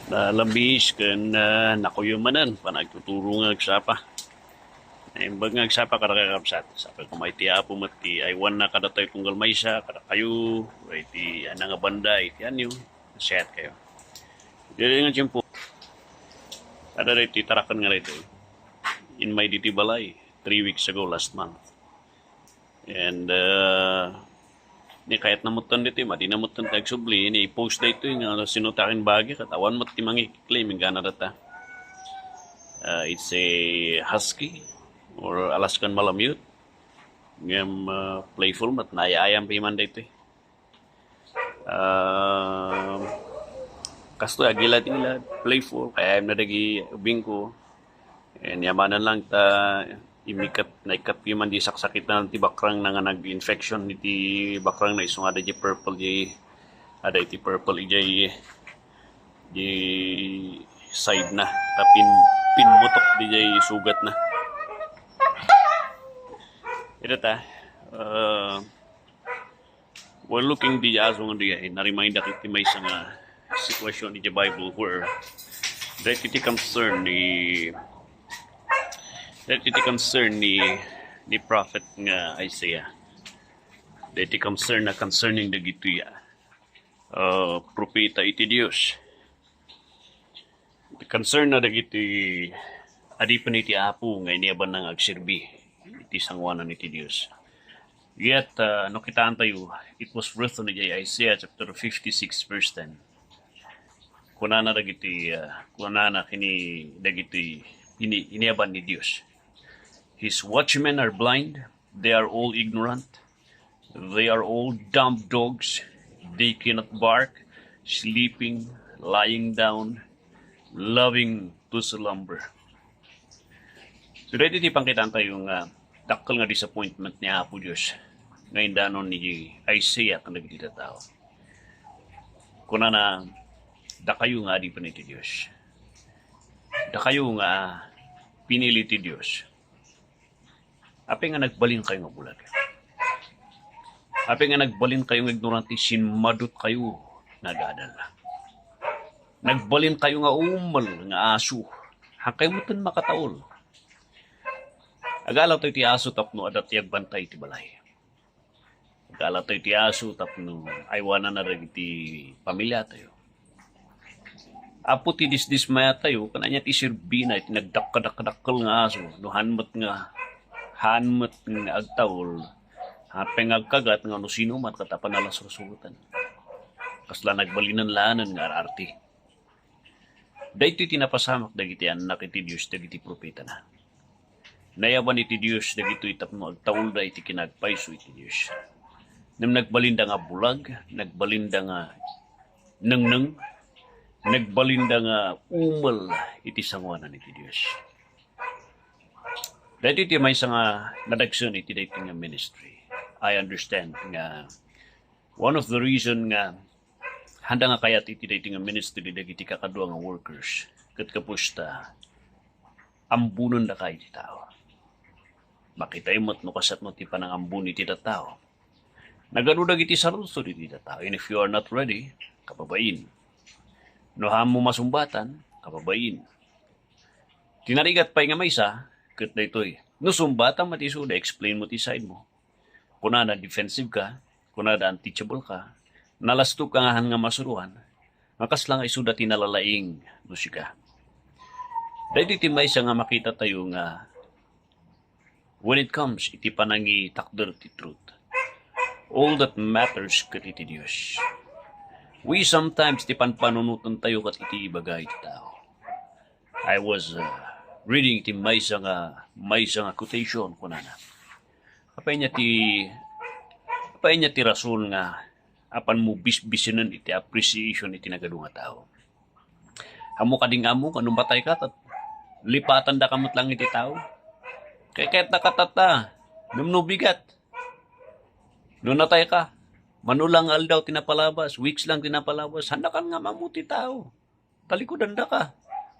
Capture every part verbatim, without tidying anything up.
Nalabis ken, ah, nakuyo manen, panagtuturo nga agsapa. Naimbag nga agsapa kada kakabsat. Sapay koma iti Apo met ti aywanna kadatayo tunggal maysa, kadakayo, iti ania nga banda, iti anyo, nasayaat kayo. Diri nga tiempo, kada iti taraken nga daytoy. In my diti balay, three weeks ago, last month. And, uh, ni kayat na metten ditoy, madi na metten ti agsubli, ni post daytoy nga sino ti akin bagi, ket awan met ti mangi-claim, inggana data. Uh, it's a husky or Alaskan Malamute. Ngem, uh, playful met, naayayam piman daytoy. Ah, kastoy, agilad-ilad, playful, kay ayam na dagi ubingko. Eh, ni amanen lang ta imikat, naikat piman di saksakitan ti bakrang na nga nag-infection iti bakrang na isu nga ada di purple di, ada iti purple ijay di side na. Ta pin-, pinmutok di jay sugat na. Ito ta, ah, While looking di aso nga di ay, narimindak iti maysa nga sitwasyon iti Bible where daytoy ti concern ni, daytoy ti concern ni, ni prophet nga Isaiah. Daytoy concern na concerning dagitoy, ah, propeta iti Dios. Concern na dagiti adipen iti Apo nga iniabanna nga agserbi iti sangoanan iti Dios. Yet, ah, no kitaentayo, it was written in Isaiah chapter fifty-six, verse ten. Kunana dagiti, ah, kunana kini dagiti ini-, iniaban ni Dios. His watchmen are blind, they are all ignorant, they are all dumb dogs, they cannot bark, sleeping, lying down, loving to slumber. So, daytoy ti pangkitaan tayo nga dakkel nga disappointment ni Apo Dios nga indanon ni Isaiah ken dagiti tattao. Kunana, dakayo nga adipen iti Dios. Dakayo nga pinili ti Dios. Apay nga nagbalinkayo nga bulag? Apay nga nagbalinkayo nga ignorante, simmadutkayo nga agadal? Nagbalinkayo nga umel nga aso? Haankayo metten makataul. Agalawtayo ti aso tapno adda ti agbantay iti balay. Agalawtayo ti aso tapno aywanana dagiti pamiliatayo. Apo ti disdismayatayo, ken ania ti serbina iti nagdakdakdakkel nga aso, no haan met nga, haan met nga agtaul, haan pay nga agkagat nga no sino met ket apan a la sursuroten. Kasla nagbalinen laengen nga ar-arti. Daytoy ti napasamak dagiti annak iti Dios dagiti propetana. Nayaban iti Dios dagitoy tapno agtaulda iti kinagpayso iti Dios. Ngem nagbalinda nga bulag, nagbalinda nga nengneng, nagbalinda nga umel iti sangoanan iti Dios. Daytoy ti maysa nga nadagsen iti daytoy nga ministry. I understand nga one of the reason nga handa nga kayat iti daytoy nga ministry dagiti kakadua nga workers ket gapu ta ambonendaka iti tao. Makitayo met no kasatno ti panangambon iti tattao. Nagadu dagiti saludsod iti tattao. And if you are not ready, kababain. No haanmo masumbatan, kababain. Ti narigat pay nga maysa, ket daytoy. No sumbatam met isuda, explain mo ti side mo. Kunada, defensive ka, kunada, unteachable ka, nalastoka nga haan nga masuroan, nga kasla nga isuda ti nalalaing no sika. Daytoy ti maysa nga makita tayo nga when it comes iti panangitakder ti truth, all that matters ket iti Dios. We sometimes ti panpanunoten tayo ket iti ibaga iti tao. I was, uh, reading iti maysa nga, maysa nga quotation, kunana, apay nia ti, apay nia ti rason nga apan mo bisbisenen iti appreciation iti nagadu nga tao? Ammo kadi nga ammo, no matay ka, ket lipatandaka met lang iti tao. Kay kayatdaka tatta, ngem no bigat, no natay ka, mano lang nga aldaw ti napalabas, weeks lang ti napalabas, haandakan nga ammo ti tao. Talikudandaka.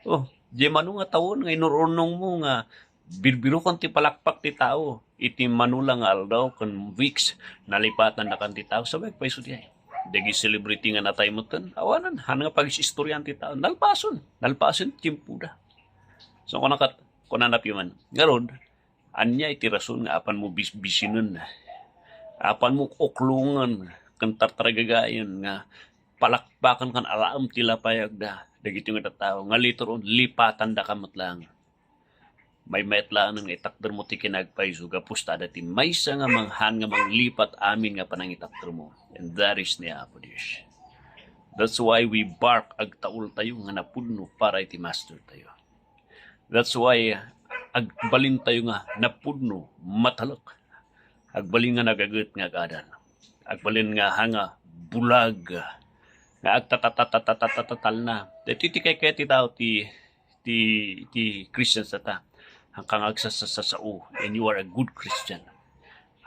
Oh, di mano nga tawen nga inur-urnongmo nga birbirokan ti palakpak ti tao. Iti mano lang nga aldaw ken weeks, nalipatandakan ti tao. Sabay, payso diay. Dagiti celebrity nga natay metten, awanen, han nga pag-istoryan ti tao. Nalpasen, nalpasen ti tiempoda. So, kuna kat-, kunana piman, ngarud, ania iti rason nga apanmo bisbisinen, apanmo uklongen, ken tartaragagayen nga palakpaken ken alaem ti lapayagda, dagiti nga tattao nga later on, lipatandaka met laeng. Maymayat laeng nga itakdermo ti kinagpayso gapu ta adda ti maysa nga manghan nga manglipat amin nga panangitakdermo. And that is ni Apo Dios. That's why we bark agtaultayo nga napudno para iti mastertayo. That's why agbalintayo nga napudno, matalek. Agbalin nga nagaget nga agadan. Agbalin nga hanga bulag nga agtatatatatatatalna. Daytoy ti kayat ti tao ti, ti, ti Christian ta. Hangka nga agsasasasao, and you are a good Christian.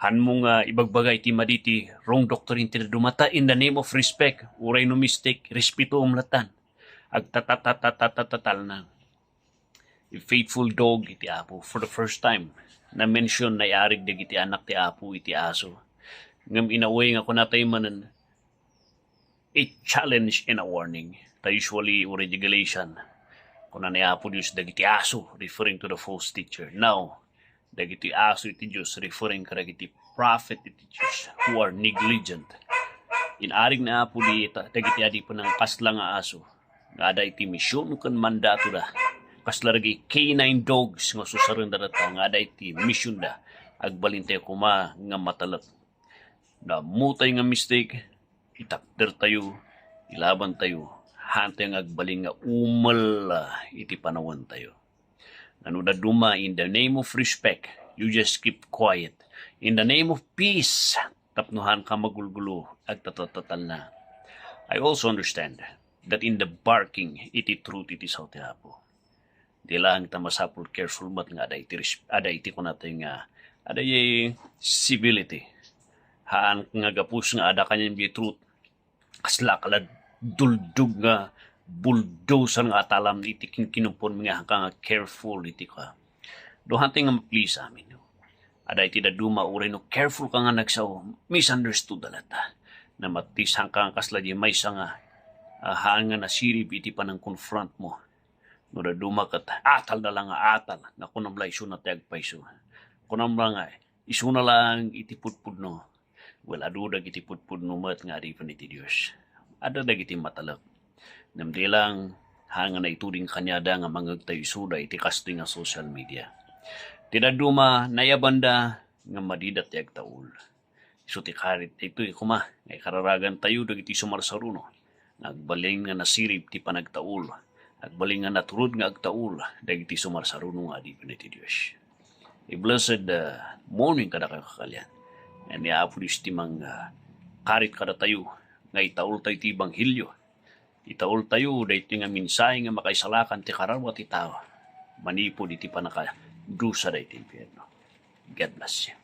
Hanmo nga ibagbaga iti madi ti wrong doctrine ti dumata in the name of respect, uray no mistake, respetuem latan. Agtatatatatatatalna. A faithful dog iti Apo. For the first time, na-mention, naiarig dagiti anak ti Apo iti aso. Ngem in a way nga kunatayo manen, a challenge and a warning. Ta usually, uray di Galatian, kuna ni Apo Dios dagiti aso, referring to the false teacher. Now, dagiti aso iti Dios, referring kadagiti prophet iti Dios who are negligent. In-arig ni Apo dita, dagiti adipen nga kasla nga aso, nga adda iti mision ken mandatoda. Kasla dagiti canine dogs nga susarenda data, nga adda iti misionda. Agbalintayo koma nga matalek. Nammutayo nga mistake, itakdertayo, ilabantayo, hantayo nga agbalin nga umel, ah, iti panawentayo. Nga no dadduma, in the name of respect, you just keep quiet. In the name of peace, tapno hanka magulgulo, agtatatatalna. I also understand that in the barking iti truth iti sao ti Apo. Di laeng ta masapul careful met nga adda iti res-, adda iti kunatayo nga adda iti civility. Haan nga gapus nga adda kanian iti truth, kasla ka la duldog nga bulldozer nga atalam iti kinkinumpon mi nga hangka nga careful iti ka. Duhante nga ma-please amin. Adda iti dadduma uray no careful ka nga nagsao, misunderstood da lata. Namatis hangka nga kasla di maysa nga, ah, haan nga nasirib iti panang-confront mo. No dadduma ket atal da la nga atal, nga kunam la isuna ti agpayso. Kunam la nga isuna lang iti pudpudno. Well, adu dagiti pudpudno met nga adipen iti Dios. Adda dagiti matalek. Ngem di lang, haan nga naituding kaniada nga mangngegtayo isuda iti kastoy nga social media. Ti dadduma, nayaban da nga madida ti agtaul. Isu ti karit daytoy koma nga ikararagantayo dagiti sumarsaruno nga agbalin nga nasirib ti panagtaul, agbalin nga naturod nga agtaul dagiti sumarsaruno nga adipen iti Dios. A blessed, uh, morning kadakayo, kakalian. Nga ni Apo Dios ti mang, uh, karit kadatayo nga itaultayo ti ebanghelio. Itaultayo daytoy nga mensahe nga makaisalakan ti kararua ti tao manipud iti pannakadusa daytoy impierno. God bless you.